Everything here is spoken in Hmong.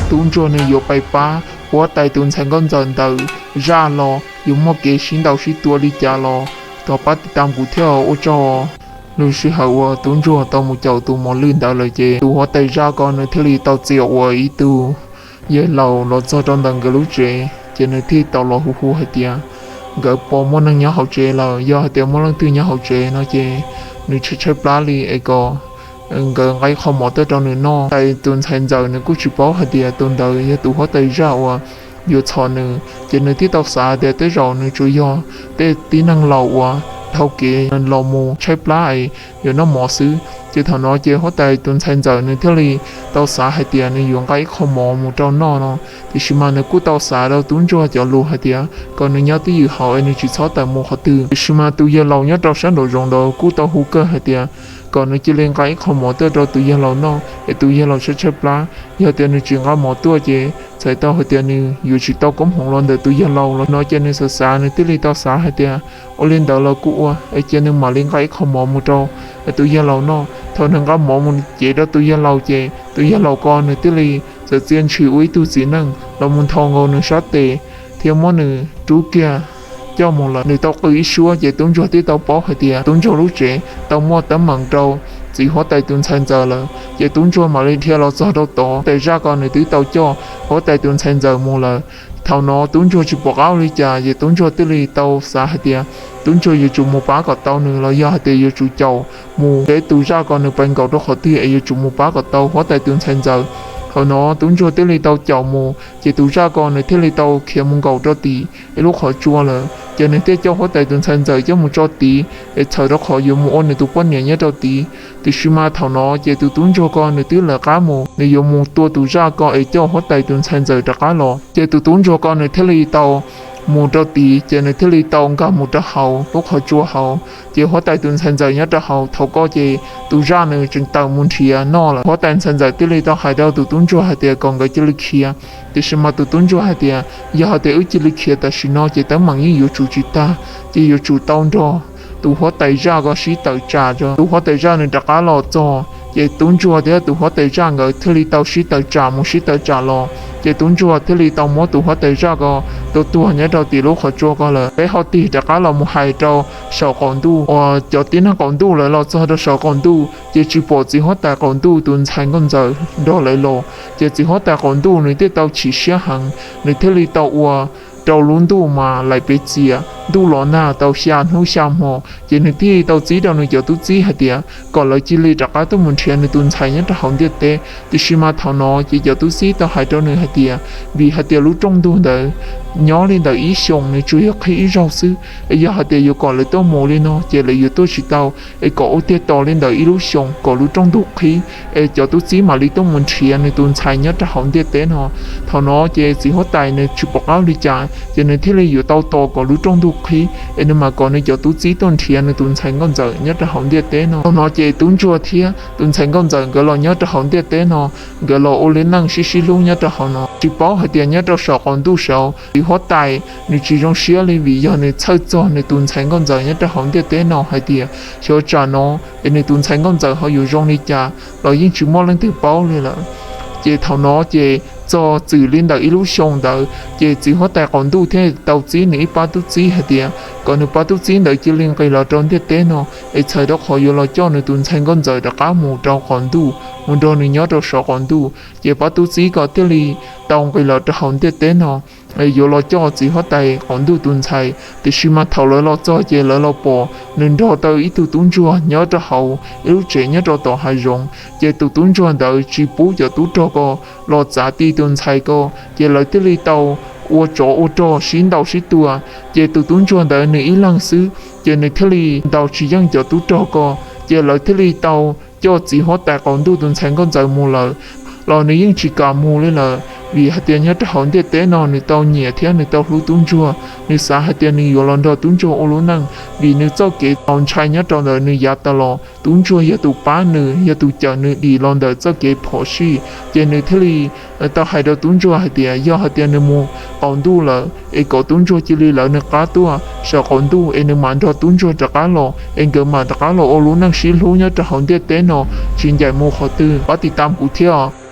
Tub ntsuag nws yuav pais pab huab tais tus ntxhais nkauj ntxawm ntawm zaj los yuav muaj kev sib ntaus sib tua li cas los rov pab tiv tam kuv thiab, ua tsaug. Lub sij hawm uas tub ntsuag tau mus caum tus mos lwj ntawd lawm ces tus huab tais zaj ko nws thiaj li tau txia ua ib tug yawg laus los txog rau ntawm nkawd lub tsev ces nws thiaj tau los hu hu hais tias nkawd puas muaj neeg nyob hauv tsev lawm, yog hais tias muaj leej twg nyob hauv tsev no ces nws tshaib tshaib plab li es kom nkawd nqa ib qho mov tuaj rau nws noj. Tais tus ntxhais ntxawm nws kuj tsis paub hais tias tus ntawd yog tus huab tais zaj uas yuav txhom nws, ces nws thiaj tau xav tias tej zaum nws tsuas yog tej tib neeg laus uas dhau kev los mus tshaib plab es yuav noj mov xwb. Ces thaum no ces huab tais tus ntxhais ntxawm nws thiaj li tau xav hais tias nws yuav nqa ib qho mov mus rau noj no, tiam sis mas nws kuj tau xav rau tub ntsuag cov lus hais tias kom nws nyob twj ywm hauv es nws tsis txhob tawm mus qhov twg. Tiam sis mas tus yawg laus nyob rau sab nraum zoov ntawd kuj tau hu kiag hais tias kom nws cia li nqa ib qho mov tuaj rau tus yawg laus noj es tus yawg laus tshaib tshaib plab, yog tias nws tsis nqa mov tuaj ces txhais tau hais tias nws yuav tsis tau koob hmoov los ntawm tus yawg laus los no. Ces nws xav xav nws thiaj li tau xav hais tias ua li ntawd los kuj ua es cia nws mam li nqa ib qho mov mus rau tus yawg laus noj. Thaum nws nqa mov mus cev rau tus yawg laus ces tus yawg laus ko nws thiaj li txawm txia ntshis ua ib tug txiv neej los mus nthos nkaus nws sab tes thiab muab nws rub kiag coj mus lawm. Nws tau qw ib suab ces tub ntsuag thiaj tau paub hais tias tub ntsuag lub tsev tau muaj teeb meem rau txiv huab tais tus ntxhais ntxawm lawm. Ces tub ntsuag mam li dhia los txog rau tod, tais zaj ko nws twb tau coj huab tais tus ntxhais ntxawm mus lawm. Thaum no tub ntsuag tsis pom qab ua li cas ces tub ntsuag thiaj li tau xav hais tias tub ntsuag yuav tsum mus pab kom tau nws los yog hais tias yuav tsum caum mus, ces tus zaj ko nws pais nkaum rau qhov twg es yuav tsum mus pab kom tau huab tais tus ntxhais ntxawm. Thaum no tub ntsuag thiaj li tau caum mus ces tus zaj ko nws thiaj li tau khiav mus nkaum rau tim ib lub qhov tsua lawm. Ces nws thiaj coj huab tais tus ntxhais ntxawm coj mus tso tid es txhawm rau qhov yuav mus ua nws tus poj niam nyob rau tid. Tiam sis mas thaum no ces tus tub ntsuag ko nws twb lawv qab mus, nws yuav mus tua tus zaj ko es coj huab tais tus ntxhais ntxawm rov qab los. Ces tus tub ntsuag ko nws thiaj li tau mus rau tid ces nws thiaj li tau nkag mus rau hauv lub qhov tsua hauv. Ces huab tais tus ntxhais ntxawm nyob rau hauv, thaum ko ces tus zaj nws tseem tawm mus nrhiav noj lawm. Huab tais ntxhais ntxawm thiaj li tau hais rau tus tub ntsuag hais tias kom nkawd cia li khiav. Tiam sis mas tus tub ntsuag hais tias yog hais tias wb cia li khiav tam sim no ces teeb meem yeej yuav tsum tsis tag, ces yuav tsum tau nrog tus huab tais zaj ko sib tawm tsam rau tus huab tais zaj nws rov qab los txog. Ces tub ntsuag thiab tus huab tais zaj nkawd thiaj li tau sib tawm tsam mus sib tawm tsam los, ces tub ntsuag thiaj li tau muab tus huab tais zaj ko tua tuag nyob rau tim lub qhov tsua ko lawm. Peb ho tig rov qab los mus hais rau saum qaum ntuj uas cov tib neeg qaum ntuj lawv los txog rau saum qaum ntuj ces tsis pom txiv huab tais qaum ntuj tus ntxhais nkauj ntxawm nrog lawv los. Ces txiv huab tais qaum ntuj nws thiaj tau chim siab heev, nws thiaj li tau ua rau lub ntuj mas laim pes txias, ntuj los nag tau xya hnub xya hmo. Ces nws thiaj li tau txib rau nws cov tub txib hais tias kom lawv cia li rov qab tuaj mus nrhiav nws tus ntxhais nyob rau hauv ntiaj teb. Tiam sis mas thaum no ces cov tub txib tau hais rau nws hais tias vim hais tias lub rooj ntug ntawd nyob li ntawm ib xyoos nws tsuas yog qhib ib zaug xwb, es yog hais tias yuav kom lawv tuaj mus li no ces lawv yuav tuaj tsis tau, es kom ua tiag tos li ntawm ib lub xyoos kom lub rooj ntug qhib, es cov tub txib mam li tuaj mus nrhiav nws tus ntxhais nyob rau hauv ntiaj teb no. Thaum no ces txiv huab tais nws tsis pom qab li cas ces nws thiaj li yuav tau tos kom lub rooj ntug qhib es nws mam kom nws cov tub txib tuaj nrhiav nws tus ntxhais nkauj ntxawm nyob rau hauv ntiaj teb no. Thaum no ces tub ntsuag thiab tus ntxhais nkauj ntxawm nkawd los nyob rau hauv ntiaj teb no, nkawd los ua li neej sib sib hlub nyob rau hauv no. Tsis paub hais tias nyob rau saum qaum ntuj saud txiv huab tais nws tsis zoo siab li vim yog nws txhawj txog nws tus ntxhais nkauj ntxawm nyob rau hauv ntiaj teb no hais tias xyov tsam no es nws tus ntxhais nkauj ntxawm ho yuav zoo li cas los yeej tsis muaj leej twg paub li lawm. Ces thaum no ces txog txwm li ntawm ib lub xyoo ntawd ces txiv huab tais qaum ntuj thiaj tau txib nws ib pab tub txib hais tias kom nws pab tub txib ntawd cia li nqis los rau ntiaj teb no es txhawm rau qhov yuav los coj nws tus ntxhais nkauj ntxawm rov qab mus rau qaum ntuj, mus nrog nws nyob rau saum qaum ntuj. Ces pab tub txib ko thiaj li tau nqis los rau hauv ntiaj teb no yuav los coj txiv huab tais qaum ntuj tus ntxhais. Tiam sis mas thaum lawv los txog ces lawv los pom nws nrog tau ib tug tub ntsuag nyob rau hauv ib lub tsev nyob rau tom hav zoov. Ces tus tub ntsuag ntawd tsis pub cov tub rog ko los txav ti tus ntxhais ko, ces lawv thiaj li tau ua tsov ua rog sib ntaus sib tua. Ces tus tub ntsuag ntawd nws ib leeg xwb, ces nws thiaj li ntaus tsis yeej cov tub rog ko, ces lawv thiaj li tau coj txiv huab tais qaum ntuj tus ntxhais nkauj ntxawm mus lawm. Los nws yeej tsis kam mus li lawm, vim hais tias nyob rau hauv ntiaj teb no nws tau nyiam thiab nws tau hlub tub ntsuag, nws xav hais tias nws yuav los nrog tub ntsuag ua lub neej, vim nws txoj kev txaus ntshai nyob rau ntawd nws yav tas los tub ntsuag yog tus pab nws, yog tus cawm nws dim los ntawm txoj kev phom sij. Ces nws thiaj li tau hais rau tub ntsuag hais tias yog hais tias nws mus qaum ntuj lawm es kom tub ntsuag cia li lawv nws qab tuaj saum qaum ntuj es nws mam nrog tub ntsuag rov qab los es nkawd mam rov qab los ua lub neej sib hlub nyob rau hauv ntiaj teb no, tsis ncaim mus qhov twg. Pab tiv tam kuv thiab os.